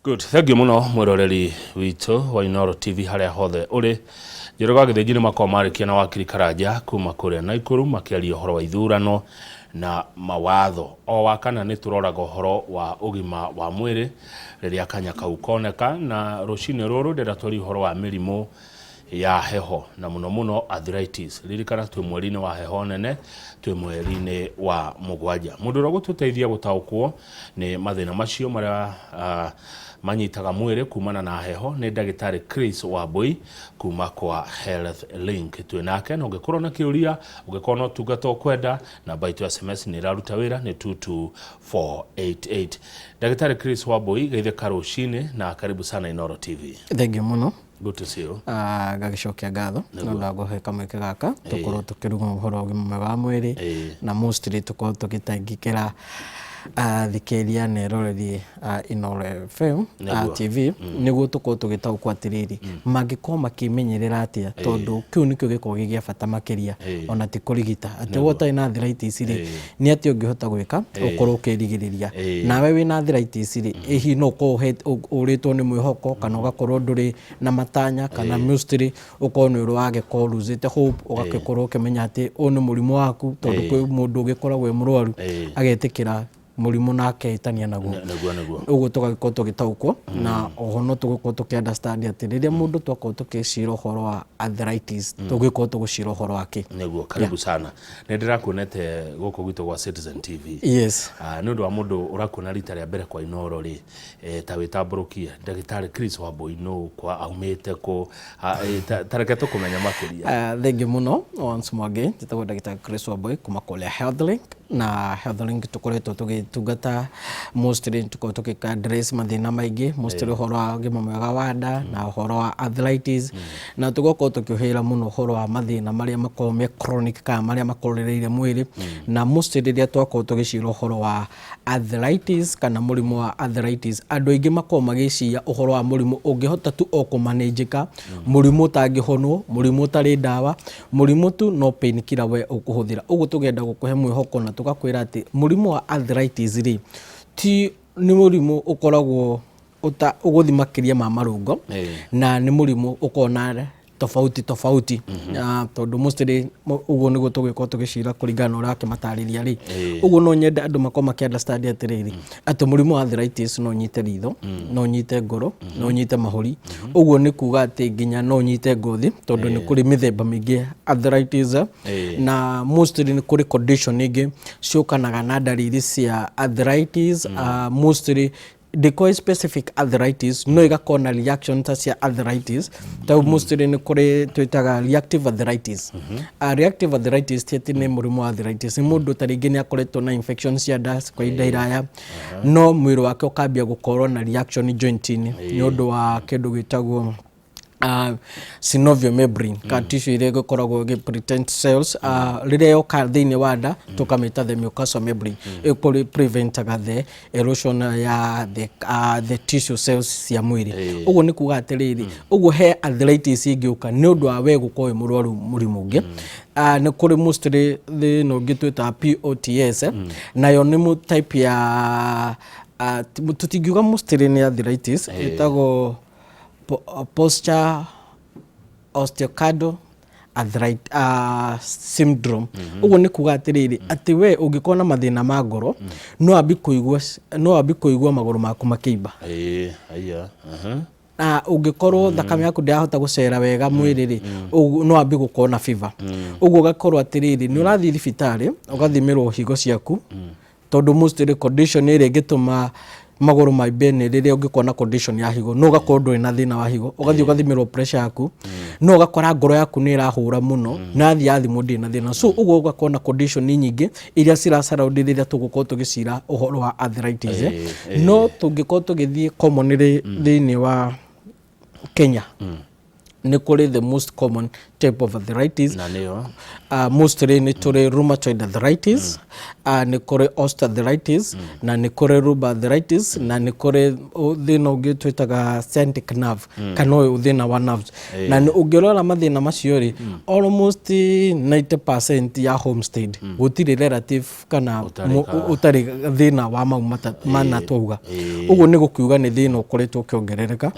Good. Thank you muno mwiroreri witũ wa Inooro TV harĩa hothe ũrĩ. Njoroge wa Gĩthĩnji nĩ makorwo marĩkia na wakiri Karanja kuma kũrĩa Naikuru makĩaria ũhoro wa ithurano na mawatho. O wa kana nĩ tũroraga ũhoro wa ũgima wa mwĩrĩ rĩrĩa kanya kau koneka, na rũcinĩ rũrũ ndĩrenda twarie ũhoro wa mĩrimũ ya heho na mũno mũno arthritis. Ririkana twĩ mweri-inĩ wa heho nene, twĩ mweri-inĩ wa 7. Mũndũ ũrĩa ũgũtũteithia gũtaũkwo nĩ mathĩna macio marĩa manyitaga mwĩrĩ kumana na heho nĩ ndagĩtarĩ Chris Wambui kuma kwa Health Link. Twĩ nake, na ũngĩkorwo na kĩũria, ũngĩkorwo na ũtungata ũkwenda, namba itũ ya SMS nĩ ĩraruta wĩra nĩ 22488. Ndagĩtarĩ Chris Wambui, geithĩka rũcinĩ na karibu sana Inooro TV. Thengiũ mũno. Good to see you. Ngagĩcokia ngatho nĩ ũndũ wa kũhe kamweke gaka tũkorwo tũkĩruga ũhoro wa ũgima mwega wa mwĩrĩ na mostly tũkorwo tũgĩtangĩkĩra athikĩrĩria na eroreri a Inooro FM TV nĩguo tũkorwo tũgĩtaũkwo atĩrĩrĩ, mangĩkorwo makĩmenyerera atĩa, tondũ kĩu nĩkĩo gĩkoragwo gĩ gĩa bata makĩria ona ti kũrigita. Atĩ we ũtarĩ na arthritis rĩ, nĩ atĩa ũngĩhota gwĩka ũkorwo ũkĩrigĩrĩria? Nawe wĩna arthritis rĩ, ĩ hihi no ũkorwo ũrĩtwo nĩ mwĩhoko kana ũgakorwo ndũrĩ na matanya kana mostly ũkorwo nĩ ũrĩ wagĩkorwo losĩte hope, ũgagĩkorwo ũkĩmenya atĩ ũyũ nĩ mũrimũ waku, tondũ kwĩ mũndũ ũgĩkoragwo e mũrwaru agetĩkĩra mũrimũ na akehĩtania naguo. Nĩguo nĩguo. Ũguo tũgagĩkorwo tũgĩtaũkwo na oho no tũgũkorwo tũkĩ understand atĩ rĩrĩa mũndũ twakorwo tũkĩcira ũhoro wa arthritis, tũgĩkorwo tũgũcira ũhoro wa kĩ. Nĩguo, karibu sana. Nĩ ndĩrakuonete gũkũ gwitũ gwa Citizen TV. Yes. Nĩ ũndũ wa mũndũ ũrakuona rita rĩa mbere kwa Inooro rĩ, ta wĩtambũrũkie, ndagĩtarĩ Chris Wambui nũ, kwa aumĩte kũ, ta reke tũkũmenye makĩria. Thank you mũno once more again. Njĩtagwo ndagĩtarĩ Chris Wambui kuma kũrĩa Healthlink, na Healthlink tũkoretwo tũgĩtungata mostly, tũkoragwo tũgĩka address mathĩna maingĩ, mostly ũhoro wa ũgima mwega wa nda na ũhoro wa arthritis, na tũgakorwo tũkĩũhĩra mũno ũhoro wa mathĩna marĩa makoragwo me chronic kana marĩa makorereire mwĩrĩ, na mostly rĩrĩa twakorwo tũgĩcira ũhoro wa arthritis kana mũrimũ wa arthritis, andũ aingĩ makoragwo magĩciria ũhoro wa mũrimũ ũngĩhota tu o kũmanĩnjĩka, mũrimũ ũtangĩhonwo, mũrimũ ũtarĩ ndawa, mũrimũ tu no pain killer we ũkũhũthĩra. Ũguo tũgenda gũkũhe mwĩhoko na tũgakwĩra atĩ mũrimũ wa arthritis rĩ, ti nĩ mũrimũ ũkoragwo ũgũthiĩ makĩria ma marũngo, na nĩ mũrimũ ũkoragwo na tofauti tofauti, tondũ mostly ũguo nĩguo tũgĩkorwo tũgĩcira kũringana na ũrĩa akĩmatarĩria rĩ. Ũguo no nyende andũ makorwo makĩ understand atĩrĩrĩ, atĩ mũrimũ wa arthritis no ũnyite ritho, no ũnyite ngoro, no ũnyite mahũri. Ũguo nĩ kuga atĩ nginya no ũnyite ngothi, tondũ nĩ kũrĩ mĩthemba mĩingĩ ya arthritis, na mostly nĩ kũrĩ condition ingĩ ciũkanaga na ndariri cia arthritis. Mostly ndĩkoragwo specific arthritis, no ĩgakorwo na reaction ta cia arthritis. Ta mostly nĩ kũrĩ twĩtaga reactive arthritis. Reactive arthritis ti atĩ nĩ mũrimũ wa arthritis, nĩ mũndũ ta rĩngĩ nĩ akoretwo na infection cia nda kwa ihinda iraya, no mwĩrĩ wake ũkambia gũkorwo na reaction joint-inĩ nĩ ũndũ wa kĩndũ gĩtagwo synovial membrane ka tissue ĩrĩa ĩgĩkoragwo ĩgĩ pretend cells, rĩrĩa yoka thĩinĩ wa nda tũkamĩta the mucosal membrane, ĩkũrĩ preventaga the erosion ya the tissue cells cia mwĩrĩ. Ũguo nĩ kuga atĩrĩrĩ, ũguo he arthritis ĩngĩũka nĩ ũndũ wa we gũkorwo wĩ mũrwaru mũrimũ ũngĩ. Nĩ kũrĩ mostly thĩna ũngĩ twĩtaga POTS, nayo nĩ type ya tũtingiuga mostly nĩ arthritis, ĩtagwo posture osteochondral arthritis syndrome. Ũguo nĩ kuga atĩrĩrĩ, atĩ we ũngĩkorwo na mathĩna ma ngoro, no wambi kũigua magũrũ maku makĩimba. Ĩĩ, aya. Na ũngĩkorwo thakame yaku ndĩrahota gũcera wega mwĩrĩ rĩ, ũguo no wambi gũkorwo na fever. Ũguo ũgakorwo atĩrĩrĩ, nĩ ũrathiĩ thibitarĩ ũgathimĩrwo higo ciaku, tondũ mostly condition ĩrĩa ĩngĩtũma magũrũ maimbe nĩ rĩrĩa ũngĩkorwo na condition ya higo, no ũgakorwo ndũrĩ na thĩna wa higo. Ũgathiĩ ũgathimĩrwo pressure yaku, no ũgakora ngoro yaku nĩ ĩrahũra mũno, na athiĩ athimwo ndĩrĩ na thĩna. So ũguo ũgakorwo na condition nyingĩ iria cira surround rĩrĩa tũgũkorwo tũgĩcira ũhoro wa arthritis. No tũngĩkorwo tũgĩthiĩ commonly thĩinĩ wa Kenya, Nĩ kũrĩ the most common type of arthritis. Na nĩyo? Mostly nĩ tũrĩ rheumatoid arthritis, nĩ kũrĩ osteoarthritis, na nĩ kũrĩ rubor arthritis, na nĩ kũrĩ thĩna ũngĩ twĩtaga sciatic nerve, kana ũyũ thĩna wa nerves. Na ũngĩrora mathĩna macio rĩ, almost 90% ya homestead gũtirĩ relative kana ũtarĩ thĩna wa mau mana twauga. Ũguo nĩ gũkiuga nĩ thĩna ũkoretwo ũkĩongerereka.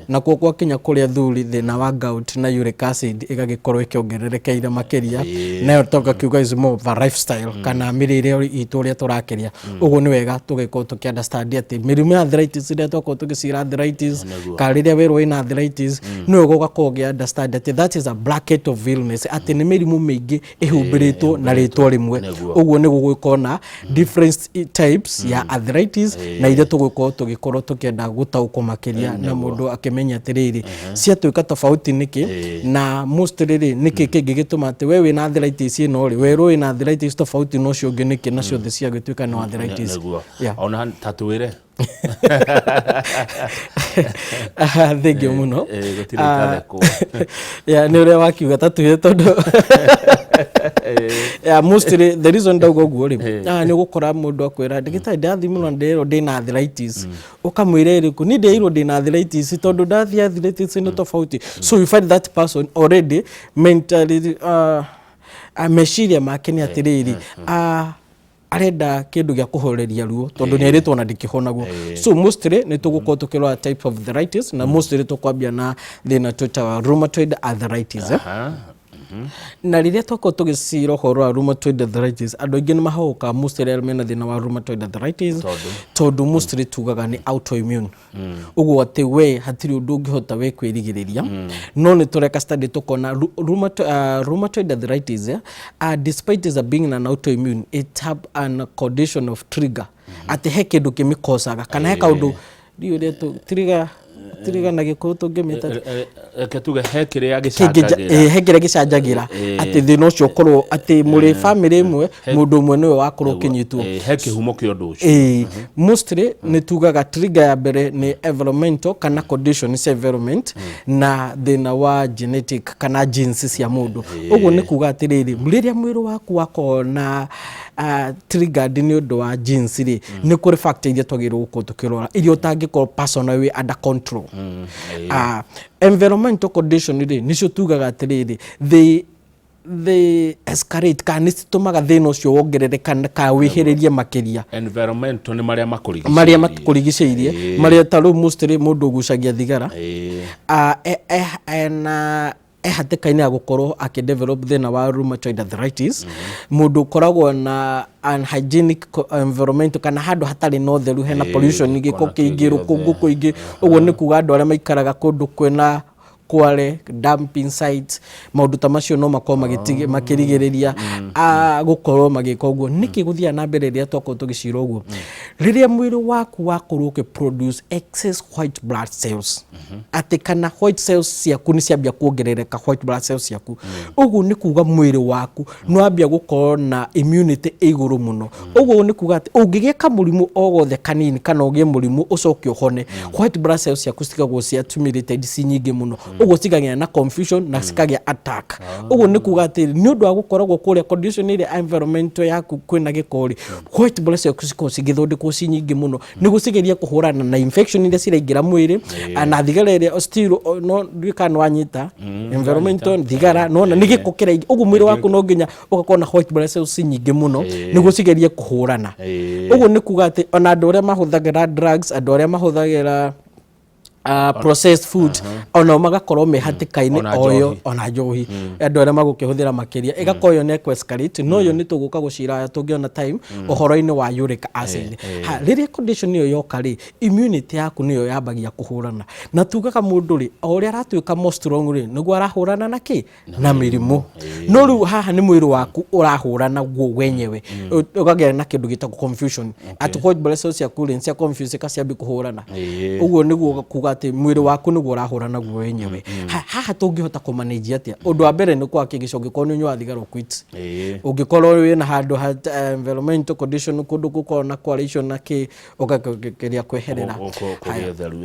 Nakuo gwakinya kũrĩ athuri, thĩna wa gout na uric acid ĩgagĩkorwo ĩkĩongererekeire makĩria, nayo tũgakiuga is more of a lifestyle kana mĩrĩre itũ ũrĩa tũrakĩrĩa. Ũguo nĩ wega tũgĩkorwo tũkĩ understand atĩ mĩrimũ ya arthritis, rĩrĩa twakorwo tũgĩcira arthritis kana rĩrĩa werwo wĩna arthritis, nĩ wega ũgakorwo ũgĩ understand atĩ that is a bracket of illness, atĩ nĩ mĩrimũ mĩingĩ ĩhumbĩrĩtwo na rĩtwa rĩmwe. Ũguo nĩ gũgũkorwo na different types ya arthritis, na iria tũgũkorwo tũgĩkorwo tũkĩenda gũtaũkwo makĩria na mũndũ akĩmenya atĩrĩrĩ, ciatuĩka tofauti nĩkĩ, na mostly rĩ, nĩkĩ kĩngĩgĩtũma atĩ we wĩna arthritis ĩno rĩ, werwo wĩna arthritis tofauti na ũcio ũngĩ nĩkĩ, na ciothe ciagĩtuĩka no arthritis? Ona ta twĩre. Thengiũ mũno. Gũtirĩ itathekwo. Yeah, nĩ ũrĩa wakiuga tatuĩ tondũ, yeah, mostly the reason ndauga ũguo rĩ, nĩ ũgũkora mũndũ akwĩra, "Ndagĩtarĩ, ndathimwo na ndĩrerwo ndĩna arthritis." Ũkamwĩra, "Ĩrĩkũ? Niĩ ndĩreirwo ndĩna arthritis, tondũ ndathiĩ arthritis nĩ tofauti." So you find that person already mentally, meciria make nĩ atĩrĩrĩ, arenda kĩndũ gĩa kũhoreria ruo tondũ nĩ erĩtwo na ndĩkĩhonagwo. So mostly nĩ tũgũkorwo tũkĩrora type of arthritis, na mostly tũkwambia na thĩna twĩtaga rheumatoid arthritis, eh? Na rĩrĩa twakorwo tũgĩcira ũhoro wa rheumatoid arthritis, andũ aingĩ nĩ mahũgũkaga, mostly arĩa mena thĩna wa rheumatoid arthritis, tondũ mostly tugaga nĩ autoimmune, ũguo atĩ we hatirĩ ũndũ ũngĩhota we kwĩrigĩrĩria. No nĩ tũreka study tũkona rheumatoid arthritis, despite is a being an autoimmune, it have an condition of trigger, atĩ he kĩndũ kĩmĩkocaga kana he kaũndũ, ndiũĩ ũrĩa trigger na Gĩkũyũ tũngĩmĩta. Reke tuge he kĩrĩa gĩcangagĩra. He kĩrĩa gĩcanjagĩra atĩ thĩna ũcio ũkorwo atĩ mũrĩ bamĩrĩ ĩmwe, mũndũ ũmwe nĩwe wakorwo ũkĩnyitwo. He kĩhumo kĩa ũndũ ũcio. Mostly nĩ tugaga trigger ya mbere nĩ environmental kana condition cia environment, na thĩna wa genetic kana genes cia mũndũ. Ũguo nĩ kuga atĩrĩrĩ, rĩrĩa mwĩrĩ waku wakorwo na triggered nĩ ũndũ wa genes rĩ, nĩ kũrĩ factor iria twagĩrĩirwo gũkorwo tũkĩrora, iria ũtangĩkorwo personally wĩ under control. Environmental condition rĩ, nĩcio tugaga atĩrĩrĩ, they escalate kana nĩ citũmaga thĩna ũcio wongerereka kana wĩhĩrĩrie makĩria. Environmental nĩ marĩa makũrigicĩirie. Marĩa makũrigicĩirie, marĩa ta rĩu mostly mũndũ ũgucagia thigara, ena ehatĩka-inĩ ya gũkorwo akĩdevelop thĩna wa rheumatoid arthritis. Mũndũ ũkoragwo na unhygienic environment kana handũ hatarĩ na ũtheru, hena pollution, gĩko gĩko na kĩingĩ, kĩ rũkũngũ gĩothe. Kũingĩ. Ũguo nĩ kuga andũ arĩa maikaraga kũndũ kwĩna kware, dumping sites, maũndũ ta macio no makorwo makĩrigĩrĩria gũkorwo magĩka ũguo. Nĩkĩ gũthiaga na mbere rĩrĩa twakorwo tũgĩcira ũguo? Rĩrĩa mwĩrĩ waku wakorwo ũkĩ produce excess white blood cells, atĩ kana white cells ciaku nĩ ciambia kuongerereka, white blood cells ciaku, ũguo nĩ kuga mwĩrĩ waku nĩ wambia gũkorwo na immunity ĩ igũrũ mũno. Ũguo nĩ kuga atĩ ũngĩgĩa kamũrimũ o gothe kanini kana ũgĩe mũrimũ ũcoke ũhone, white blood cells ciaku citigagwo cia accumulated ci nyingĩ mũno. Ũguo cikagĩa na confusion na cikagĩa attack. Ũguo nĩ kuga atĩ nĩ ũndũ wa gũkoragwo kũrĩa condition ĩrĩa environment yaku kwĩna gĩko rĩ, white blood cells cikoragwo cigĩthondekwo ci nyingĩ mũno nĩguo cigerie kũhũrana na infection iria ciraingĩra mwĩrĩ na thigara ĩrĩa still no ndiũĩ kana nĩwanyita environmental thigara nona nĩ gĩko kĩraingĩ. Ũguo mwĩrĩ waku no nginya ũgakorwo na white blood cells nyingĩ mũno nĩguo cigerie kũhũrana. Ũguo nĩ kuga atĩ ona andũ arĩa mahũthagĩra drugs, andũ arĩa mahũthagĩra processed food, onao magakorwo me hatĩka-inĩ Ona o ĩyo. Njohi. Ona njohi, andũ arĩa magũkĩhũthĩra makĩria, ĩgakorwo ĩyo nĩ escalate. No ĩyo nĩ tũgũka gũcira tũngĩona time ũhoro-inĩ wa uric acid. Ha, rĩrĩa condition ĩyo yoka rĩ, immunity yaku nĩyo yambagia kũhũrana, na tugaga mũndũ rĩ, o ũrĩa aratuĩka more strong rĩ, nĩguo arahũrana na kĩ, na mĩrimũ. No rĩu haha nĩ mwĩrĩ waku ũrahũrana guo wenyewe, ũkagĩa na kĩndũ gĩtagwo confusion, atĩ white blood cells ciaku rĩ, cia confuse ciambia kũhũrana. Ũguo nĩguo kuga atĩ mwĩrĩ waku nĩguo ũrahũrana guo wenyewe. Haha tũngĩhota kũmanage atĩa? Ũndũ wa mbere nĩ kũhakikisha ũngĩkorwo nĩ ũnyuaga thigara, ũquit. Ũngĩkorwo wĩna handũ ha environmental condition, kũndũ gũkorwo na kwara icio na kĩ, ũgakĩgeria kweherera. Kũgĩa theru.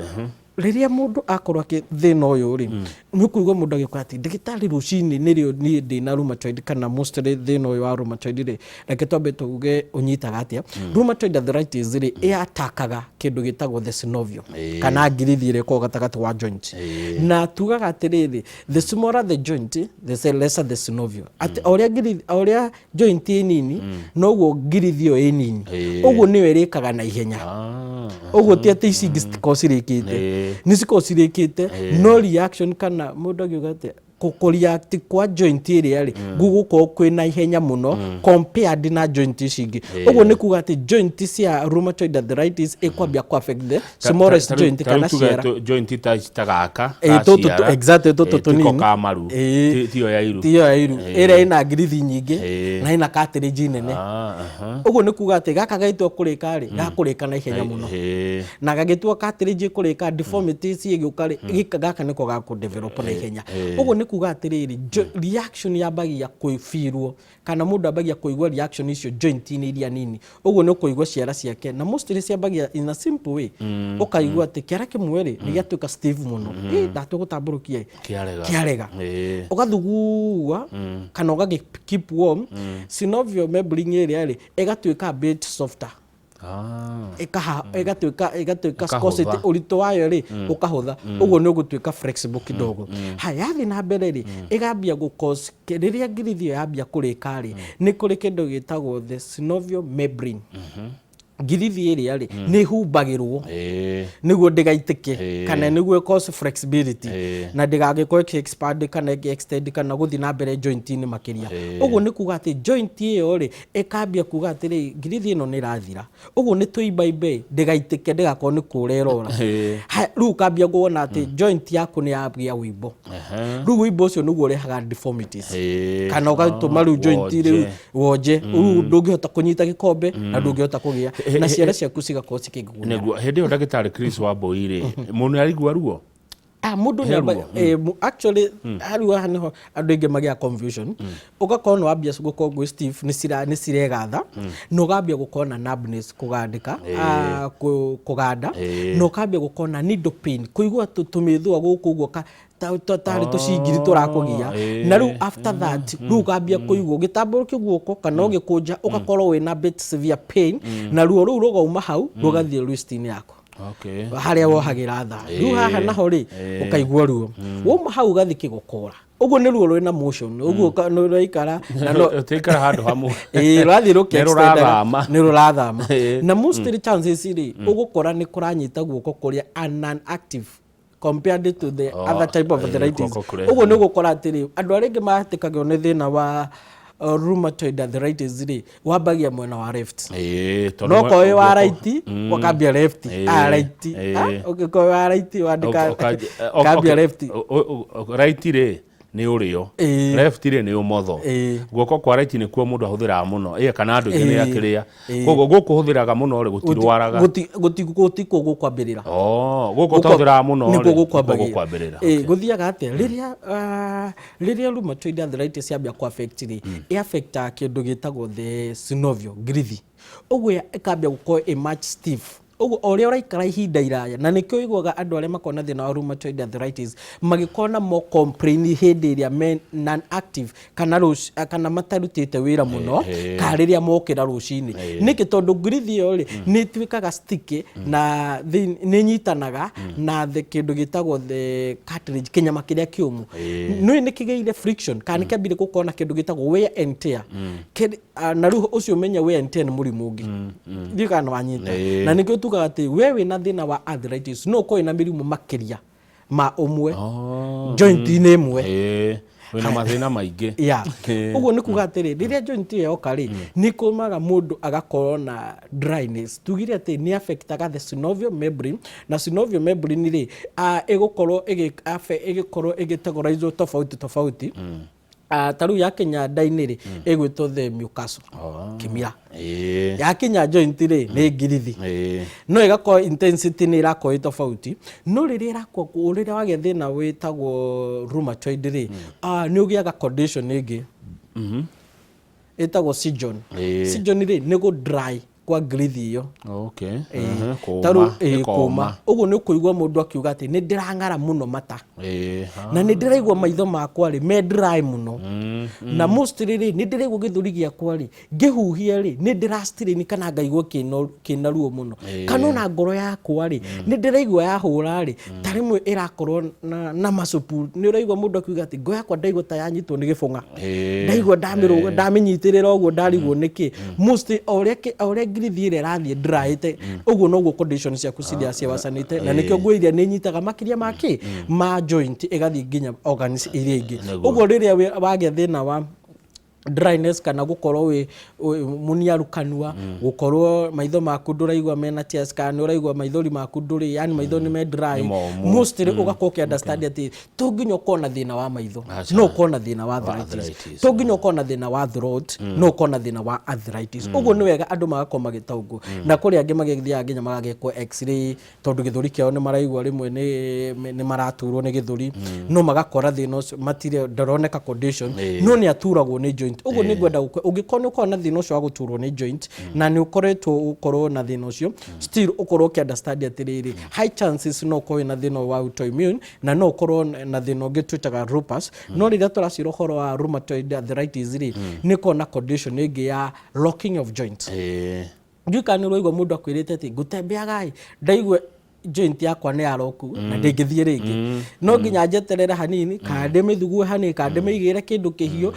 Rĩrĩa mũndũ akorwo akĩ thĩna ũyũ rĩ, nĩ ũkũigua mũndũ agĩkora atĩ ndagĩtarĩ, rũcinĩ nĩrĩo niĩ ndĩna rheumatoid, kana mostly thĩna ũyũ wa rheumatoid rĩ, reke twambe tuge ũnyitaga atĩa. Rheumatoid arthritis rĩ, ĩatakaga kĩndũ gĩtagwo the synovial, kana ngirithi ĩrĩa ĩkoragwo gatagatĩ wa joint. Na tugaga atĩrĩrĩ, the smaller the joint, the lesser the synovial, atĩ o ũrĩa ngirithi, o ũrĩa joint ĩ nini, noguo ngirithi ĩyo ĩ nini, ũguo nĩyo ĩrĩkaga na ihenya. Ũguo ti atĩ ici ingĩ citikoragwo cirĩkĩte, nĩ cikoragwo cirĩkĩte, no reaction, kana mũndũ angiuga atĩa, kũ react kwa joint ĩrĩa rĩ, gũgũkorwo kwĩ na ihenya mũno compared na joint ici ingĩ. Ũguo nĩ kuga atĩ joint cia rheumatoid arthritis ĩkwambia ku affect the smallest joint, kana ciara. Joint ta gaka. Tũtũ exactly, tũtũ tiko tũnini. Ka maru. Tiyo ya iru. Tiyo ya iru, ĩrĩa ĩna ngirithi nyingĩ na ĩna cartilage nene. Ũguo nĩ kuga atĩ gaka gagĩtua kũrĩka rĩ, gakũrĩka na ihenya mũno, na gagĩtua cartilage ĩkũrĩka, deformities ĩgĩũka rĩ, gĩka gaka nĩko gakũ develop na ihenya. Ũguo nĩ kuga atĩrĩrĩ, reaction yambagia kwĩbirwo, kana mũndũ ambagia kũigua reaction icio joint-inĩ iria nini. Ũguo nĩ ũkũigua ciara ciake, na mostly ciambagia in a simple way, ũkaigua atĩ kĩara kĩmwe rĩ, nĩ gĩatuĩka stiff mũno. Ndatua gũtambũrũkia ĩ, Kĩarega. Kĩarega. Ũgathugua kana ũgagĩ keep warm, synovial membrane ĩrĩa rĩ, ĩgatuĩka a bit softer. Ĩgatuĩka Ĩkahũtha. Viscosity, ũritũ wayo rĩ, ũkahũtha. Ũguo nĩ ũgũtuĩka flexible kidogo. Haya, yathiĩ na mbere rĩ, ĩgambia gũ cause, rĩrĩa ngirithi ĩyo yambia kũrĩka rĩ, nĩ kũrĩ kĩndũ gĩtagwo the synovial membrane. Ngirithi ĩrĩa rĩ, nĩ ĩhumbagĩrwo nĩguo ndĩgaitĩke, kana nĩguo cause flexibility, na ndĩgagĩkorwo ĩkĩ expand kana ĩkĩ extend kana gũthiĩ na mbere joint-inĩ makĩria. Ũguo nĩ kuga atĩ joint ĩyo rĩ, ĩkambia kuga atĩrĩ, ngirithi ĩno nĩ ĩrathira, ũguo nĩ tũimbaimbe, ndĩgaitĩke, ndĩgakorwo nĩ kũra ĩrora. Haya, rĩu ũkambia kuona atĩ joint yaku nĩ yagĩa wĩimbo. Rĩu wĩimbo ũcio nĩguo ũrehaga deformities, kana ũgatũma rĩu joint rĩu Wonje. Wonje, rĩu ndũngĩhota kũnyita gĩkombe na ndũngĩhota kũgĩa na ciara ciaku cigakorwo cikĩgunyana. Nĩguo hĩndĩ ĩyo, ndagĩtarĩ Chris Wambui rĩ, mũndũ nĩ arigua ruo. Ah, mũndũ He nĩ ruo. Actually hariu haha nĩho andũ aingĩ magĩa confusion. Ũgakorwo nĩ wambia gũkorwo gwĩ stiff, nĩ ciregatha, na ũgambia gũkorwo na numbness, kũgandĩka, kũganda, na ũkambia gũkorwo na needle pain, kũigua tũmĩthũa gũkũ ũguo tarĩ tũcingiri tũrakũgia. Na rĩu after that, rĩu ũkambia kũigua ũgĩtambũrũkia guoko kana ũgĩkũnja, ũgakorwo wĩna bit severe pain, na ruo rũu rũgauma hau rũgathiĩ wrist-inĩ yaku, harĩa wohagĩra tha. Rĩu haha naho rĩ, ũkaigua ruo wauma hau ũgathiĩ kĩgokora. Ũguo nĩ ruo rwĩna motion, ũguo nĩ rũraikara na no Ũtikara handũ hamwe. Ĩĩ, rũrathiĩ Nĩ rũrathama. Nĩ rũrathama. Na mostly chances rĩ, ũgũkora nĩ kũranyita guoko kũrĩa non-active compared to the other type of arthritis. Guoko kũrĩa. Ũguo nĩ ũgũkora atĩrĩ, andũ arĩa aingĩ mahatĩkagio nĩ thĩna wa rheumatoid arthritis rĩ, wambagia mwena wa left. Tondũ No korwo wĩ wa right, ũkambia left. Ah, right. Ah, ũngĩkorwo wĩ wa right, wandĩka kambia left. Right rĩ, nĩ ũrĩo. Left rĩ, nĩ ũmotho. Guoko kwa right nĩkuo mũndũ ahũthĩraga mũno, ĩ kana andũ aingĩ nĩ akĩrĩa, koguo gũkũ ũhũthĩraga mũno rĩ, gũtirwaraga. Gũtikuo gũkwambĩrĩra. Oh, gũkũ ũtahũthĩraga mũno rĩ, nĩkuo nĩkuo gũkwambagĩrĩra. Gũkwambĩrĩra. Gũthiaga atĩa? Rĩrĩa rheumatoid arthritis yambia ku affect rĩ, ĩ affectaga kĩndũ gĩtagwo the synovial ngirithi. Ũguo ĩkambia gũkorwo ĩ much stiff. Ũguo o ũrĩa ũraikara ihinda iraya, na nĩkĩo ũiguaga andũ arĩa makoragwo na thĩna wa rheumatoid arthritis magĩkorwo na more complain hĩndĩ ĩrĩa me non active, kana matarutĩte wĩra mũno, kana rĩrĩa mokĩra rũcinĩ. Nĩkĩ? Tondũ ngirithi ĩyo rĩ, nĩ ĩtuĩkaga sticky na nĩ ĩnyitanaga na the kĩndũ gĩtagwo the cartilage, kĩnyama kĩrĩa kĩũmũ. Nĩ nĩ kĩgĩire friction, kana nĩ kĩambire gũkorwo na kĩndũ gĩtagwo wear and tear. Na rĩu ũcio ũmenye wear and tear nĩ mũrimũ ũngĩ. Ndiũĩ kana nĩ wanyita. Na nĩkĩo tugaga atĩ we wĩna thĩna wa arthritis no ũkorwo wĩna mĩrimũ makĩria ma ũmwe joint-inĩ ĩmwe. Wĩna mathĩna maingĩ. Ya, ũguo nĩ kuga atĩrĩ, rĩrĩa joint ĩyo yoka rĩ, nĩ kũmaga mũndũ agakorwo na dryness. Tugire atĩ nĩ affectaga the synovial membrane, na synovial membrane rĩ, ĩgũkorwo ĩgĩkorwo ĩgĩcategorizwo tofauti tofauti. Ta rĩu yakinya nda-inĩ rĩ, ĩgwĩtwo the mucosal, kĩmira. Yakinya joint rĩ, nĩ ngirithi. No ĩgakorwo intensity nĩ ĩrakorwo ĩ tofauti, no rĩrĩa ĩrakwo, rĩrĩa wagĩa thĩna wĩtagwo rheumatoid rĩ, nĩ ũgĩaga condition ĩngĩ ĩtagwo Sjögren. Sjögren rĩ, nĩ gũ dry Kwa ngirithi ĩyo. Kũma. Ta rĩu, Ĩkoma. kũma. Ũguo nĩ ũkũigua mũndũ akiuga atĩ nĩ ndĩrang'ara mũno mata Ha. Na nĩ ndĩraigua maitho makwa rĩ me dry mũno, na mostly rĩ, nĩ ndĩraigua gĩthũri gĩakwa rĩ, ngĩhuhia rĩ, nĩ ndĩrastrain kana ngaigua kĩna ruo mũno, kana ona ngoro yakwa rĩ, nĩ ndĩraigua yahũra rĩ, ta rĩmwe ĩrakorwo na macupu. Nĩ ũraigua mũndũ akiuga atĩ ngoro yakwa ndaigua ta yanyitwo nĩ gĩbũng'a, ndaigua ndamĩrũga, ndamĩnyitĩrĩra ũguo ndarigwo nĩkĩ. Mostly o ũrĩa ngirithi ĩrĩa ĩrathiĩ dryĩte ũguo, noguo condition ciaku ciria ciawacanĩte, na nĩkĩo ngwĩrire nĩ inyitaga makĩria ma kĩ ma joint, ĩgathiĩ nginya organs iria ingĩ. Ũguo rĩrĩa wagĩa thĩna wa dryness kana gũkorwo wĩ mũniaru kanua, gũkorwo maitho maku ndũraigua mena tears, kana nĩ ũraigua maithori maku ndũrĩ, yani maitho nĩ me dry, Nĩ momũ. Mostly ũgakorwo ũkĩ understand atĩ to nginya ũkorwo na thĩna wa maitho, Aca. no ũkorwo na thĩna wa arthritis. Arthritis. To nginya ũkorwo na thĩna wa throat, no ũkorwo na thĩna wa arthritis. Ũguo nĩ wega andũ magakorwo magĩtaũkwo, na kũrĩ angĩ magĩthiaga nginya magagĩkwo X-ray tondũ gĩthũri kĩao nĩ maraigua rĩmwe nĩ maraturwo nĩ gĩthũri, no magakora thĩna ũcio matirĩ, ndũroneka condition, no nĩ aturagwo nĩ joint. Ũguo nĩ ngwenda ũngĩkorwo nĩ ũkorwo na thĩna ũcio wa gũturwo nĩ joint na nĩ ũkoretwo ũkorwo na thĩna ũcio, still ũkorwo ũkĩ understand atĩrĩrĩ, high chances no ũkorwo wĩna thĩna wa autoimmune na no ũkorwo na thĩna ũngĩ twĩtaga lupus. No rĩrĩa tũracira ũhoro wa rheumatoid arthritis rĩ, nĩ ũkorwo na condition ĩngĩ ya locking of joints. Ndiũĩ kana nĩ ũraigua mũndũ akwĩrĩte atĩ ngũtembeaga ĩ, ndaigua joint yakwa nĩ yaroku na ndĩngĩthiĩ rĩngĩ, no nginya njeterere hanini kana ndĩmĩthugue hanini kana ndĩmĩigĩre kĩndũ kĩhiũ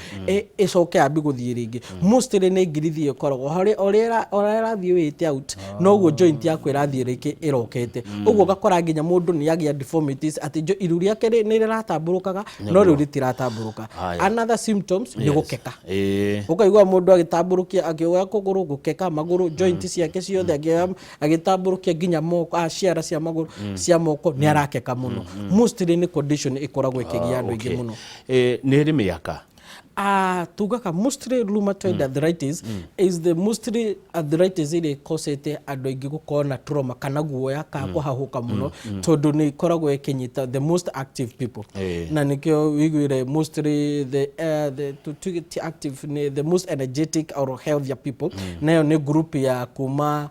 ĩcoke yambi gũthiĩ rĩngĩ. Mostly nĩ ngirithi ĩkoragwo harĩ ũrĩa ĩrathiĩ wĩte out, noguo joint yaku ĩrathiĩ rĩngĩ ĩrokete. Ũguo ũgakora nginya mũndũ nĩ agĩa deformities, atĩ iru rĩake nĩ rĩratambũrũkaga no rĩu rĩtiratambũrũka. Haya. Another symptoms nĩ gũkeka. Ũkaigua mũndũ agĩtambũrũkia, akĩoya kũgũrũ, gũkeka magũrũ, joint ciake ciothe, agĩtambũrũkia nginya moko, ciara cia magũrũ, cia moko, nĩ arakeka mũno. Mostly nĩ condition ĩkoragwo ĩkĩgia andũ aingĩ mũno. Nĩ ĩrĩ mĩaka? Tugaga mostly rheumatoid arthritis is the mostly arthritis ĩrĩa ĩkosete andũ aingĩ gũkorwo na trauma kana guoya ka kũhahũka mũno, tondũ nĩ ĩkoragwo ĩkĩnyita the most active people. Na nĩkĩo wĩiguire mostly the tuge ti active, nĩ the most energetic or healthier people. Nayo nĩ group ya kuma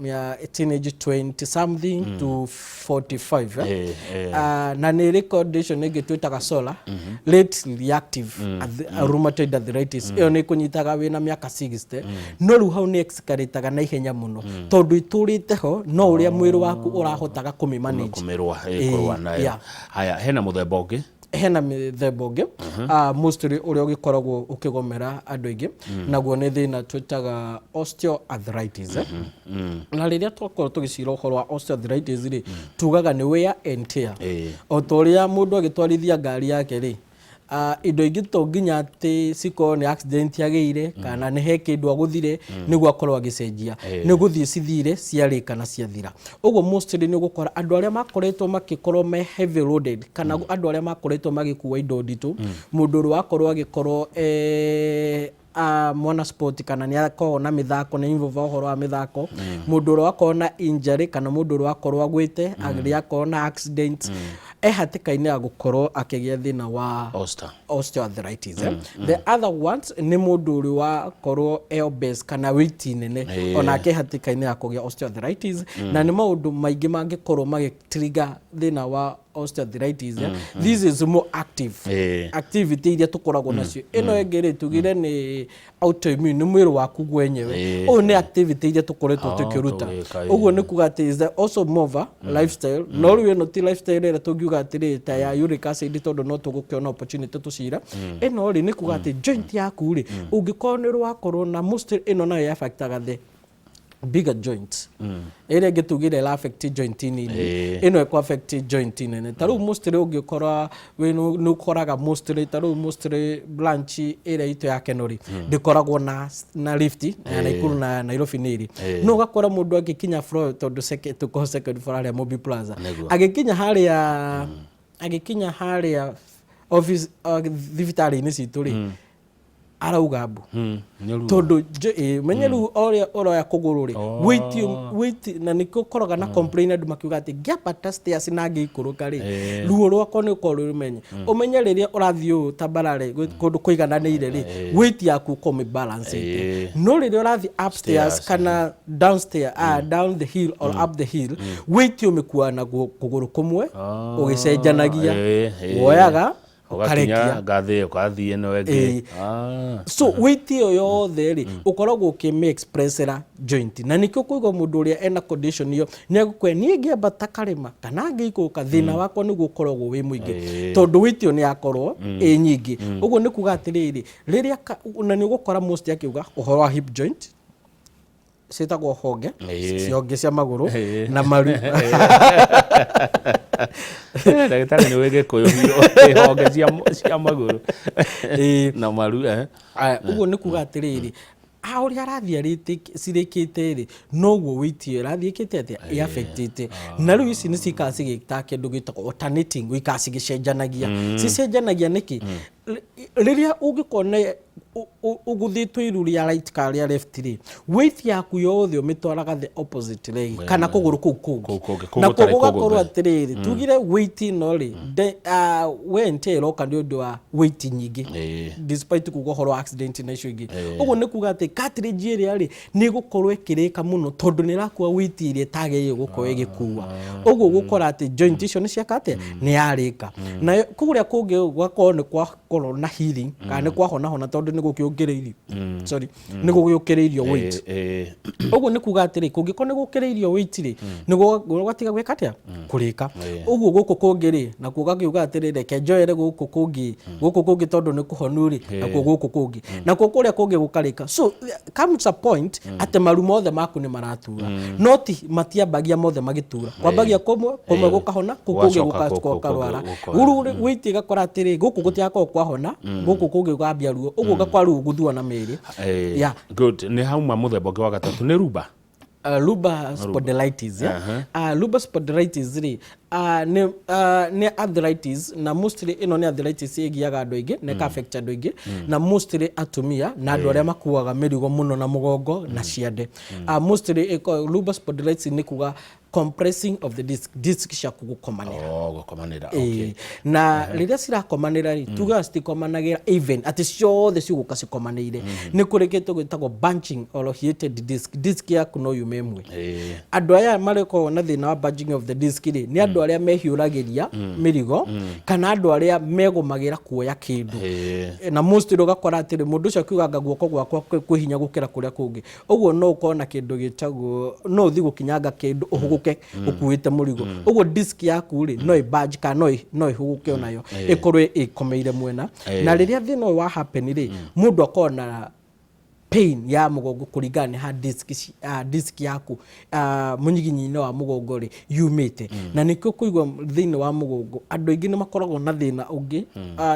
ya teenage 20 something to 45, eh? Na nä ĩrĩ condition ĩngĩ twĩtaga SORA, late reactive rheumatoid arthritis. Ĩyo nĩ ĩkũnyitaga wĩna mĩaka 60, no rĩu hau nĩ escalataga na ihenya mũno tondũ ĩtũrĩte ho, no ũrĩa mwĩrĩ waku ũrahotaga kũmĩ manage. Kũmĩrũa, kũrũa nayo. Haya, hena mũthemba ũngĩ? Hena mĩthemba ũngĩ, mostly ũrĩa ũgĩkoragwo ũkĩgomera andũ aingĩ, naguo nĩ thĩna twĩtaga osteoarthritis, eh? Na rĩrĩa twakorwo tũgĩcira ũhoro wa osteoarthritis rĩ, tugaga nĩ wear and tear. O ta ũrĩa mũndũ agĩtwarithia ngari yake rĩ, indo ingĩ to nginya atĩ cikorwo nĩ accident agĩire kana nĩ he kĩndũ agũthire nĩguo akorwo agĩcenjia, nĩ gũthiĩ cithire ciarĩka na ciathira. Ũguo mostly nĩ ũgũkora andũ arĩa makoretwo makĩkorwo me heavy loaded kana andũ arĩa makoretwo magĩkua indo nditũ, mũndũ ũrĩa wakorwo agĩkorwo mwana sport kana nĩ akoragwo na mĩthako, nĩ involve ũhoro wa mĩthako, mũndũ ũrĩa wakorwo na injury kana mũndũ ũrĩa wakorwo agwĩte, agĩrĩa akorwo na accident, e hatĩka-inĩ ya gũkorwo akĩgĩa thĩna wa Osta. Osteoarthritis, eh? The other ones nĩ mũndũ ũrĩa wakorwo e obese kana weight nene, onake hatĩka-inĩ ya kũgĩa osteoarthritis. Na nĩ maũndũ maingĩ mangĩkorwo magĩtrigger thĩna wa osteoarthritis, eh? This is more active activity iria tũkoragwo nacio. Ĩno ĩngĩ rĩ, tugire nĩ autoimmune, nĩ mwĩrĩ waku gwenyewe. Ũyũ nĩ activity iria tũkoretwo tũkĩruta. Tũgĩka, Ũguo nĩ kuga atĩ is also more of a lifestyle, no rĩu ĩno ti lifestyle ĩrĩa tũngiuga atĩrĩ ta ya uric acid, tondũ no tũgũkĩona opportunity tũcira. Ĩno rĩ, nĩ kuga atĩ joint yaku rĩ, ũngĩkorwo nĩ wakorwo na most, ĩno nayo affectaga the bigger joints. Ĩrĩa ĩngĩ tugire ĩra affect joint nini, ĩno ĩkũ affect joint nene. Ta rĩu mostly ũngĩkora nĩ ũkoraga mostly, ta rĩu mostly branch ĩrĩa itũ ya Kenori ndĩkoragwo na lift, ya Nakuru na Nairobi nĩ ĩrĩ, no ũgakora mũndũ agĩkinya floor, tondũ tũkoragwo second floor harĩa Mobi Plaza, agĩkinya harĩa office, thibitarĩ-inĩ citũ rĩ. Arauga mbu. Nĩ ruo. Tondũ menye rĩu o ũrĩa ũroya kũgũrũ rĩ, weight, na nĩkĩo ũkoraga na complain andũ makiuga atĩ ngĩambata stairs na ngĩikũrũka rĩ, ruo rwakwa nĩ ũkorwo rũmenye ũmenye rĩrĩa ũrathiĩ ũũ tambarare kũndũ kũigananĩire rĩ, weight yaku ũkorwo ũmĩbalancĩte. No rĩrĩa ũrathiĩ upstairs Stairs, kana downstairs, down the hill or up the hill, weight ũmĩkuaga na kũgũrũ kũmwe ũgĩcenjanagia. Woyaga ũgakinya ũkarekia. Ngathĩ ũgathiĩ ĩno ĩngĩ. So weight ĩyo yothe rĩ, ũkoragwo ũkĩmĩ expressera joint, na nĩkĩo kũigua mũndũ ũrĩa ena condition ĩyo nĩ egũkwĩra, niĩ ngĩambata karĩma kana ngĩikũrũka, thĩna wakwa nĩguo ũkoragwo wĩ mũingĩ, tondũ weight ĩyo nĩ yakorwo ĩ nyingĩ. Ũguo nĩ kuga atĩrĩrĩ, rĩrĩa na nĩ ũgũkora most akiuga ũhoro wa hip joint, ciĩtagwo honge cionge cia magũrũ na maru. Ndagĩtarĩ, nĩ wĩ Gĩkũyũ biũ, honge cia magũrũ na maru. Aya, ũguo nĩ kuga atĩrĩrĩ, a ũrĩa arathiĩ cirĩkĩte rĩ, noguo weight ĩyo ĩrathiĩ ĩkĩte atĩa, ĩaffectĩte. Na rĩu ici nĩ cikara cigĩta kĩndũ gĩtagwo alternating, gũikara cigĩcenjanagia. Cicenjanagia nĩkĩ? Rĩrĩa ũngĩkorwo na ũgũthĩtwo iru rĩa right kana rĩa left rĩ, weight yaku yothe ũmĩtwaraga the opposite leg kana kũgũrũ kũu kũu kũngĩ. Kũngĩ, kũu Na gũtarĩ gũgakorwo kũgũthe. atĩrĩrĩ, tugire weight ĩno rĩ, wear and tear ĩroka nĩ ũndũ wa weight nyingĩ, despite kuga ũhoro wa accident na icio ingĩ. Ũguo nĩ kuga atĩ cartilage ĩrĩa rĩ, nĩ ĩgũkorwo ĩkĩrĩka mũno tondũ nĩ ĩrakua weight ĩrĩa ĩtagĩrĩire gũkorwo ĩgĩkua. Ũguo gũkora atĩ joint icio nĩ ciaka atĩa, nĩ yarĩka. Nayo kũrĩa kũngĩ gũgakorwo nĩ kwakorwo na healing kana nĩ kwahonahona, tondũ nĩ gũkĩongereirio, sorry, nĩ gũgĩũkĩrĩirio weight. Ũguo nĩ kuga atĩrĩ, kũngĩkorwo nĩ gũkĩrĩirio weight rĩ, nĩ gũgatiga gwĩka atĩa, kũrĩka. Ũguo gũkũ kũngĩ rĩ, nakuo gakiuga atĩrĩ, reke njoere gũkũ kũngĩ, gũkũ kũngĩ tondũ nĩ kũhonu rĩ, nakuo gũkũ kũngĩ, nakuo kũrĩa kũngĩ gũkarĩka. So comes a point atĩ maru mothe maku nĩ maratura, no ti matiambagia mothe magĩtura, kwambagia kũmwe kũmwe, gũkahona, kũu kũngĩ gũgacoka kũu gũkarwara. Gũkoya. Rĩu weight ĩgakora atĩrĩ, gũkũ gũtigakorwo kwahona, gũkũ kũngĩ gũkambia ruo, ũguo ũgakora rĩu gũthua na mĩĩrĩ. Yeah. Good. Nĩ hauma mũthemba ũngĩ wa gatatũ, nĩ lumbar. Lumbar spondylitis, yeah? Lumbar spondylitis rĩ, nĩ arthritis, na mostly ĩno nĩ arthritis ĩgiaga andũ aingĩ na ĩka affect andũ aingĩ, na mostly atumia na andũ arĩa makuaga mĩrigo mũno na mũgongo na ciande. Mostly lumbar spondylitis nĩ kuga compressing of the disc, disc ciaku gũkomanĩra. Oh, gũkomanĩra. Na rĩrĩa cirakomanĩra rĩ, tugaga citikomanagĩra even atĩ ciothe cigũka cikomanĩire. Nĩ kũrĩ kĩndũ gĩtagwo bunching or heated disc. Disc yaku no yume ĩmwe. Andũ aya marĩkoragwo na thĩna wa bunching of the disc rĩ, nĩ andũ arĩa mehiũragĩria mĩrigo kana andũ arĩa megũmagĩra kuoya kĩndũ. Na mostly ũgakora atĩrĩ, mũndũ ũcio akiuga guoko gwakwa kwĩ hinya gũkĩra kũrĩa kũngĩ. Ũguo no ũkorwo na kĩndũ gĩtagwo, no ũthiĩ gũkinyanga kĩndũ ũhũgũke ũkuĩte mũrigo. Ũguo disc yaku rĩ, no ĩ kana no ĩhũgũke onayo ĩkorwo ĩkomeire mwena. Na rĩrĩa thĩna ũyũ wa happen rĩ, mũndũ akorwo na pain ya mũgongo kũringana nĩ ha disc, disc yaku mũnyiginyi-inĩ wa mũgongo rĩ yumĩte. Na nĩkĩo kũigua thĩinĩ wa mũgongo andũ aingĩ nĩ makoragwo na thĩna ũngĩ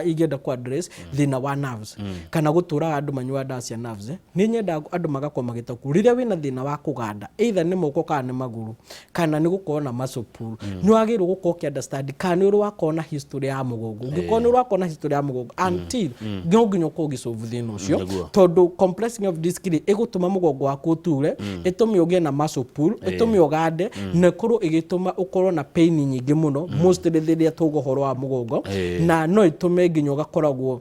ingĩenda ku address, thĩna wa nerves kana gũtũraga andũ manyuaga ndawa cia nerves. Nĩ nyendaga andũ magakorwo magĩtaũkwo, rĩrĩa wĩna thĩna wa kũganda, either nĩ moko kana nĩ magũrũ kana nĩ gũkorwo na muscle pull, nĩ wagĩrĩirwo gũkorwo ũkĩ understand kana nĩ ũrĩ wakorwo na history ya mũgongo. Ũngĩkorwo nĩ ũrĩ wakorwo na history ya mũgongo, until no nginya ũkorwo ũgĩsolve thĩna ũcio, tondũ compressing of disc rĩ, ĩgũtũma mũgongo waku ũture, ĩtũme ũgĩe na muscle pull, ĩtũme ũgande, na ĩkorwo ĩgĩtũma ũkorwo na pain nyingĩ mũno, mostly rĩrĩa tuga ũhoro wa mũgongo. Na no ĩtũme nginya ũgakoragwo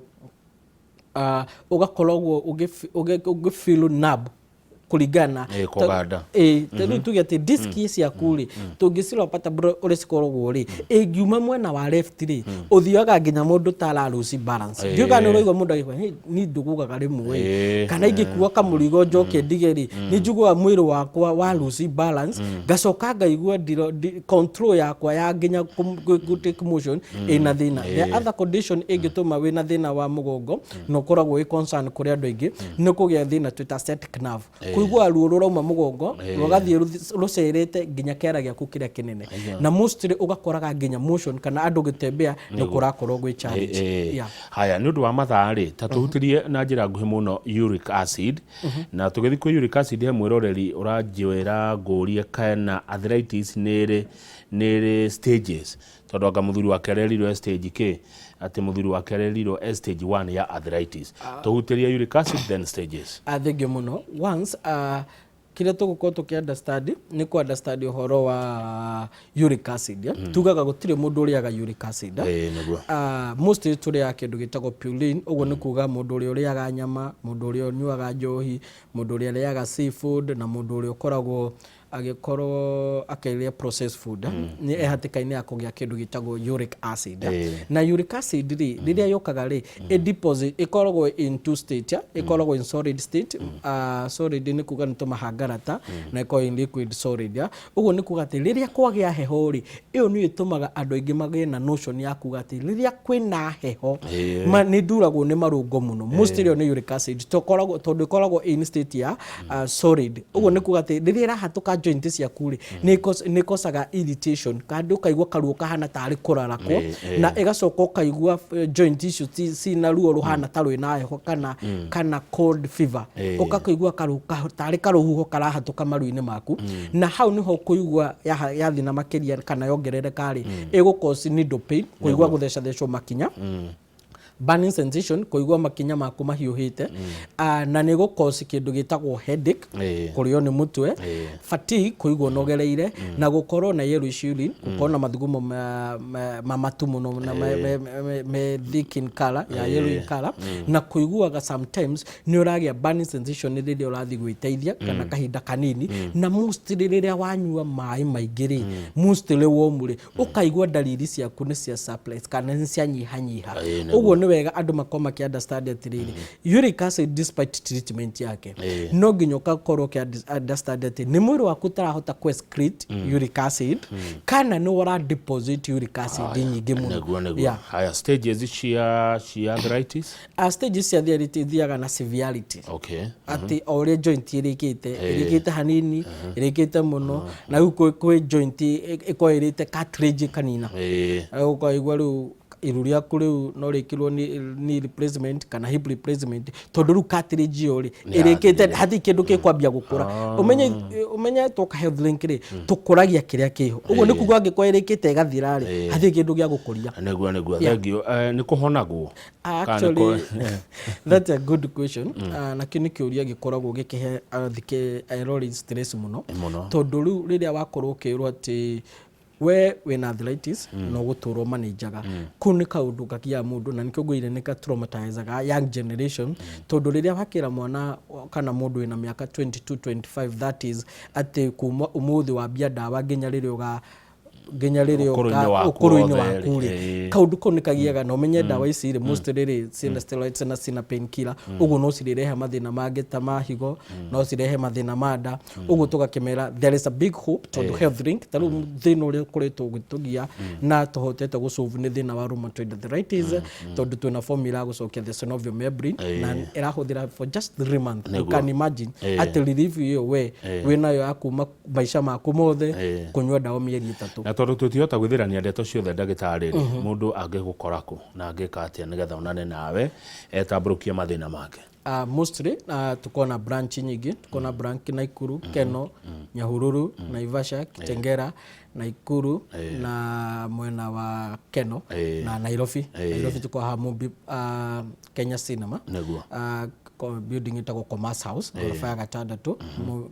ũgĩ feel numb kũringana Kũganda. Ta rĩu tuge atĩ disc ciaku rĩ, tũngĩcirora vertebra ũrĩa cikoragwo rĩ, ĩngiuma mwena wa left rĩ, ũthiaga nginya mũndũ ta ara lose balance. Ndiũĩ kana nĩ ũraigua mũndũ agĩkwa, "Hey, niĩ ndũgũgaga rĩmwe ĩ, kana ingĩkua kamũrigo njoke ndige rĩ, nĩ njiguaga mwĩrĩ wakwa wa lose balance, ngacoka ngaigua control yakwa ya nginya take motion ĩna thĩna." The other condition ĩngĩtũma wĩna thĩna wa mũgongo na ũkoragwo wĩ concern kũrĩ andũ aingĩ nĩ kũgĩa thĩna twĩta sciatic nerve, kũigua ruo rũrauma mũgongo rũgathiĩ rũcerete nginya kĩara gĩaku kĩrĩa kĩnene, na mostly ũgakoraga nginya motion kana andũ gũtembea nĩ kũrakorwo gwĩ challenge. Yeah. Haya, nĩ ũndũ wa mathaa rĩ, ta tũhutĩrie na njĩra nguhĩ mũno uric acid. Na tũgĩthiĩ kwĩ uric acid, he mwĩroreri ũranjĩra ngũrie kana arthritis nĩ ĩrĩ stages, tondũ anga mũthuri wake arerirwo e stage kĩ. Atĩ mũthuri wake arerirwo e stage 1 ya arthritis. Tũhutĩrie uric acid, then stages. Ah, thengiũ mũno. Once kĩrĩa tũgũkorwo tũkĩ understand nĩ kũ understand ũhoro wa uric acid, eh? Tugaga gũtirĩ mũndũ ũrĩaga uric acid, eh? Ĩĩ, nĩguo. Mostly tũrĩaga kĩndũ gĩtagwo purine. Ũguo nĩ kuga mũndũ ũrĩa ũrĩaga nyama, mũndũ ũrĩa ũnyuaga njohi, mũndũ ũrĩa ũrĩaga seafood, na mũndũ ũrĩa ũkoragwo agĩkorwo akĩrĩa processed food, nĩ e hatĩka-inĩ ya kũgĩa kĩndũ gĩtagwo uric acid. Na uric acid rĩ, rĩrĩa yũkaga rĩ, ĩ deposit, ĩkoragwo in two state, ya ĩkoragwo in solid state. Solid nĩ kuga nĩ tũmahangarata, na ĩkoragwo in liquid solid. Ya ũguo nĩ kuga atĩ rĩrĩa kwagĩa heho rĩ, ĩyo nĩyo ĩtũmaga andũ aingĩ magĩe na notion ya kuga atĩ rĩrĩa kwĩna heho nĩ nduragwo nĩ marũngo mũno. Mostly ĩyo nĩ uric acid tũkoragwo, tondũ ĩkoragwo in state ya solid. Ũguo nĩ kuga atĩ rĩrĩa ĩrahatũka joint ciaku rĩ, nĩ ĩkosaga irritation, kandi ũkaigua karuo kahana tarĩ kũrarakwo, na ĩgacoka ũkaigua joint icio cina ruo rũhana ta rwĩna heho kana cold fever. Ũgakĩigua tarĩ karũhuho karahatũka maru-inĩ maku, na hau nĩho ũkũigua yathiĩ na makĩria kana yongerereka rĩ, ĩgũ cause needle pain, kũigua gũthecathecwo makinya, burning sensation, kũigua makinya maku mahiũhĩte, na nĩ gũ cause kĩndũ gĩtagwo headache, kũrĩo nĩ mũtwe, fatigue, kũigua ũnogereire, na gũkorwo na yellowish urine, gũkorwo na mathugumo ma matu mũno na me thick in color, ya yellow in color, na kũiguaga sometimes nĩ ũragĩa burning sensation rĩrĩa ũrathiĩ gwĩteithia kana kahinda kanini, na mostly rĩrĩa wanyua maĩ maingĩ rĩ, mostly warm rĩ, ũkaigua ndariri ciaku nĩ cia suppress kana nĩ cianyihanyiha. Ũguo nĩ wega andũ makorwo makĩ understand atĩrĩrĩ, uric acid, despite treatment yake, no nginya ũgakorwo ũkĩ understand atĩ nĩ mwĩrĩ waku ũtarahota kũ excrete uric acid kana nĩ ũra deposit uric acid nyingĩ mũno. Nĩguo. Haya, stages cia arthritis. Stages cia arthritis ithiaga na severity, atĩ o ũrĩa joint ĩrĩkĩte, ĩrĩkĩte hanini, ĩrĩkĩte mũno, na rĩu kwĩ joint ĩkoragwo ĩrĩte cartilage ĩkanina. Ũkaigua rĩu iru rĩaku rĩu no rĩkĩrwo knee replacement kana hip replacement, tondũ rĩu cartilage ĩyo rĩ, Nĩ ĩrĩkĩte, yathirire. hatirĩ kĩndũ gĩkwambia gũkũra. Ũmenye twoka Health Link rĩ, tũkũragia kĩrĩa kĩho. Ũguo nĩ kuga angĩkorwo ĩrĩkĩte ĩgathira rĩ, hatirĩ kĩndũ gĩa gũkũria. Nĩguo. Thank you. Nĩ kũhonagwo? Ah, Kana nĩ actually, that's a good question. Na kĩu nĩ kĩũria gĩkoragwo gĩkĩhe athikĩ erori stress mũno, Mũno. Tondũ rĩu rĩrĩa wakorwo ũkĩrwo atĩ we wĩna arthritis na ũgũtũrwo manĩnjaga, kũu nĩ kaũndũ kagiaga mũndũ, na nĩkĩo ngwĩrire nĩ ka traumatizaga young generation, tondũ rĩrĩa wakĩra mwana kana mũndũ wĩna mĩaka 22, 25, that is atĩ kuma ũmũthĩ wambia ndawa nginya rĩrĩa ũga nginya rĩrĩa Ũkũrũ-inĩ waku ũkũrũ-inĩ wothe waku rĩ, rĩ, kaũndũ kau nĩ kagiaga. Na ũmenye ndawa ici rĩ, mostly rĩ, ciĩna steroids na ciĩna painkiller, ũguo no cirehe mathĩna mangĩ ta ma higo, no cirehe mathĩna ma nda. Ũguo tũgakĩmera there is a big hope, tondũ Health Link ta rĩu thĩna ũrĩa ũkoretwo ũgĩtũgia na tũhotete gũsolve nĩ thĩna wa rheumatoid arthritis, tondũ twĩna formula ya gũcokia the synovial membrane na ĩrahũthĩra for just 3 months. You can imagine atĩ relief ĩyo we wĩnayo ya kuma maica maku mothe kũnyua ndawa mĩeri 3. Na tondũ tũtihota gwĩthĩrania ndeto ciothe, ndagĩtarĩ rĩ, mũndũ angĩgũkora kũ na angĩka atĩa nĩgetha onane nawe etambũrũkie mathĩna make? Mostly tuko na branch nyingĩ. Tuko na branch Naikuru, Keno, Nyahururu, Naivasha, Kitengera, Naikuru na mwena wa Keno na Nairobi. Nairobi tuko haha Mumbi, Kenya Cinema, building ĩtagwo Commerce House, ngoroba ya gatandatũ.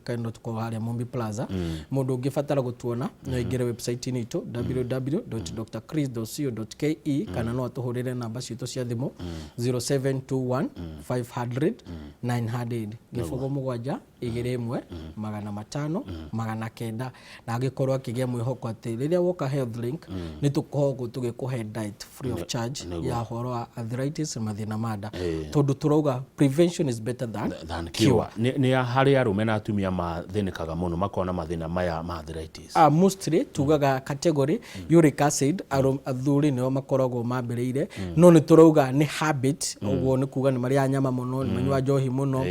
Keno tuko harĩa Mumbi Plaza. Mũndũ ũngĩbatara gũtuona no aingĩre website-inĩ itũ www.drchris.co.ke, kana no atũhũrĩre namba citũ cia thimũ 0721 500 900, 0721 500 900, na angĩkorwo akĩgĩa mwĩhoko atĩ rĩrĩa woka Health Link nĩ tũkoragwo tũgĩkũhe diet free of charge ya ũhoro wa arthritis na mathĩna ma nda, tondũ tũrauga prevention is better than than cure. Nĩ harĩ arũme na atumia mathĩnĩkaga mũno makorwo na mathĩna maya ma arthritis? Mostly tugaga category uric acid athuri nĩo makoragwo mambĩrĩire, no nĩ tũrauga nĩ habit. Ũguo nĩ kuga nĩ marĩa nyama mũno, nĩ manyua njohi mũno,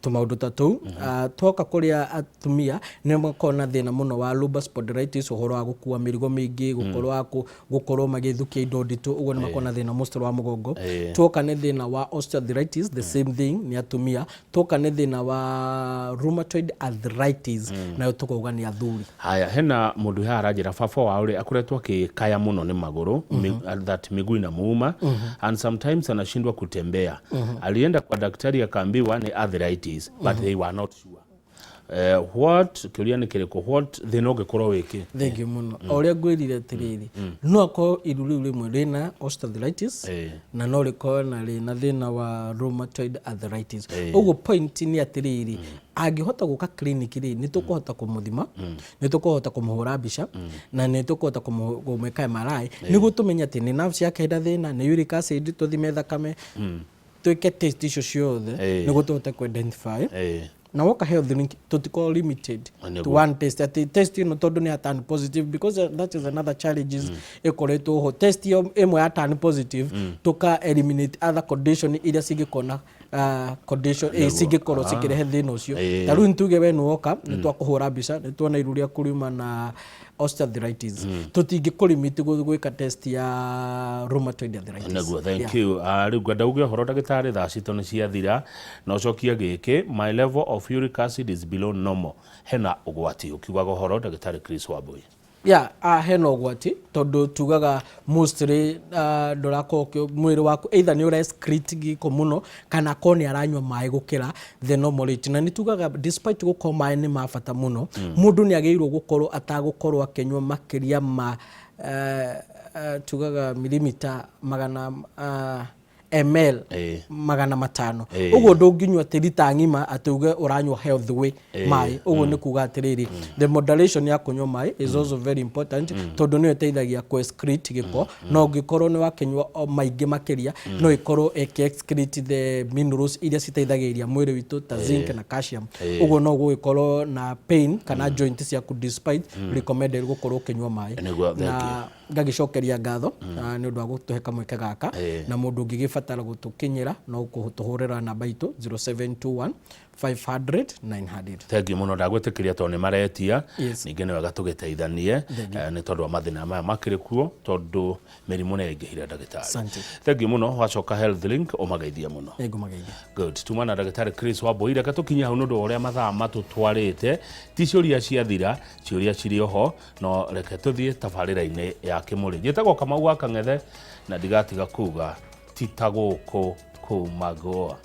tũmaũndũ ta tũu. Twoka kũrĩa atumia nĩ makoragwo na thĩna mũno wa lumbar spondylitis, ũhoro wa gũkua mĩrigo mĩingĩ, gũkorwo wa gũkorwo magĩthukia indo nditũ, ũguo nĩ makoragwo na thĩna mostly wa mũgongo. Twoka nĩ thĩna wa osteoarthritis, the same thing nĩ atumia. Twoka nĩ thĩna wa rheumatoid arthritis, nayo tũkauga nĩ athuri. Haya, hena mũndũ haha aranjĩra baba wao rĩ akoretwo akĩkaya mũno nĩ magũrũ, that miguu inamuuma and sometimes anashindwa kutembea. Alienda kwa daktari akaambiwa ni arthritis, but they were not sure. What kĩũria nĩ kĩrĩkũ, what thĩna ũngĩkorwo wĩkĩ? Thank you mũno. O ũrĩa ngwĩrire atĩrĩrĩ, no akorwo iru rĩu rĩmwe rĩna osteoarthritis na no rĩkorwo na rĩna thĩna wa rheumatoid arthritis. Ũguo point nĩ atĩrĩrĩ, angĩhota gũka clinic rĩ, nĩ tũkũhota kũmũthima, nĩ tũkũhota kũmũhũra mbica na nĩ tũkũhota kũmwĩka MRI nĩguo tũmenye atĩ nĩ nerves yake ĩna thĩna, nĩ uric acid, tũthime thakame, twĩke test icio ciothe nĩguo tũhote kũ identify. Na woka Health Link tũtikorwo limited to one test, atĩ test ĩno tondũ nĩ ya turn positive, because that is another challenges ĩkoretwo ho. Test ĩyo ĩmwe ya turn positive, tũka eliminate other condition iria cingĩkorwo na condition cingĩkorwo cikĩrehe thĩna ũcio. Ta rĩu nituge we nĩwoka, nĩ twakũhũra mbica, nĩ tuona iru rĩaku riuma na osteoarthritis, tũtingĩkũlimit gwĩka test ya rheumatoid arthritis. Nĩguo, thank you. Rĩu ngwenda uge ũhoro, ndagĩtarĩ, thaa citũ nĩ ciathira na ũcokie gĩkĩ: my level of uric acid is below normal, hena ũgwati? Ũkiugaga ũhoro, ndagĩtarĩ Chris Wambui. Yeah, hena ũgwati tondũ tugaga mostly ndũrakorwo mwĩrĩ waku either nĩ ũra excrete gĩko mũno kana akorwo nĩ aranyua maĩ gũkĩra the normal rate. Na nĩ tugaga despite gũkorwo maĩ nĩ ma bata mũno, mũndũ nĩ agĩrĩirwo gũkorwo atagũkorwo akĩnyua makĩria ma tugaga milimita magana ml 500. Ũguo ndũngĩnyua atĩ rita ng'ima atĩ uge ũranyua health way maĩ. Ũguo nĩ kuga atĩrĩrĩ, the moderation ya kũnyua maĩ is also very important tondũ nĩyo ĩteithagia kũ excrete gĩko. No ũngĩkorwo nĩ wakĩnyua o maingĩ makĩria, no ĩkorwo ĩkĩ excrete the minerals iria citeithagĩrĩria mwĩrĩ witũ ta zinc na calcium. Ũguo no gũgĩkorwo na pain kana joint ciaku despite recommended gũkorwo ũkĩnyua maĩ. Nĩguo, thank. Na ngagĩcokeria ngatho nĩ ũndũ wa gũtũhe kamweke gaka. Na mũndũ ũngĩgĩbatara gũtũkinyĩra no gũtũhũrĩra namba itũ 0721 500 900. Thank you mũno, ndagwĩtĩkĩria tondũ nĩ maretia. Ningĩ nĩ wega tũgĩteithanie nĩ tondũ wa mathĩna maya makĩrĩ kuo, tondũ mĩrimũ nĩ yaingĩhire, ndagĩtarĩ. Asante. Thank you mũno. Wacoka Health Link ũmageithie mũno. Nĩngũmageithia. Good. Tuma na ndagĩtarĩ Chris Wambui. Reke tũkinye hau nĩ ũndũ wa ũrĩa mathaa matũtwarĩte. Ti ciũria ciathira, ciũria cirĩ oho, no reke tũthiĩ tabarĩra-inĩ ya kĩmũrĩ. Njĩtagwo Kamau wa Kang'ethe na ndigatiga kuga ti ta gũkũ kumagwo.